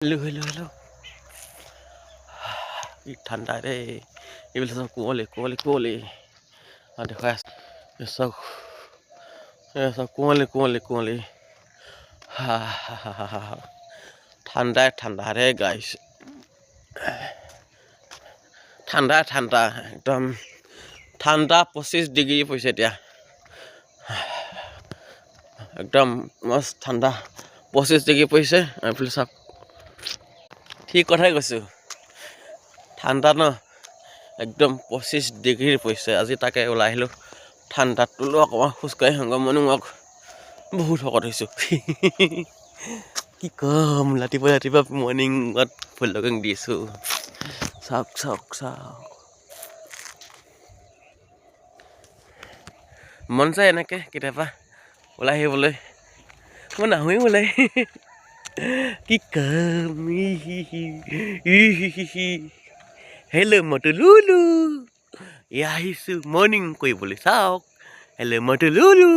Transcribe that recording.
Hello', hello', hello', কি ঠাণ্ডা দেই! এইবিলাক চব কুঁৱলী, কুঁৱলী, কুঁৱলী দেখুৱাই আছে। এই চাওক, এই চাওক, কুঁৱলী, কুঁৱলী, কুঁৱলী। হা হা হা হা হা, ঠাণ্ডাই ঠাণ্ডা ৰে গাইছ, ঠাণ্ডা ঠাণ্ডা, একদম ঠাণ্ডা। 25 ডিগ্ৰী পৰিছে এতিয়া, একদম মস্ত ঠাণ্ডা। 25 ডিগ্ৰী পৰিছে। এইফালে চাওক, ঠিক কথাই কৈছোঁ, ঠাণ্ডা ন একদম। 25 ডিগ্ৰী পৰিছে আজি। তাকে ওলাই আহিলোঁ ঠাণ্ডাত বোলো অকণমান খোজকাঢ়ি আহোঁগৈ, মৰ্ণিং ৱাক। বহুত শকত হৈছোঁ, কি ক'ম। ৰাতিপুৱা ৰাতিপুৱা মৰ্ণিং ৱাক ভ্লগিং দিছোঁ। চাওক, চাওক, চাওক। মন যায় এনেকৈ কেতিয়াবা ওলাই আহিবলৈ, মই নাহোৱেই ওলাই, কি কম। হেল্ল' মটু লুলু, এয়া আহিছোঁ মৰ্ণিং কৰিবলৈ। চাওক, হেল্ল' মটু লুলু।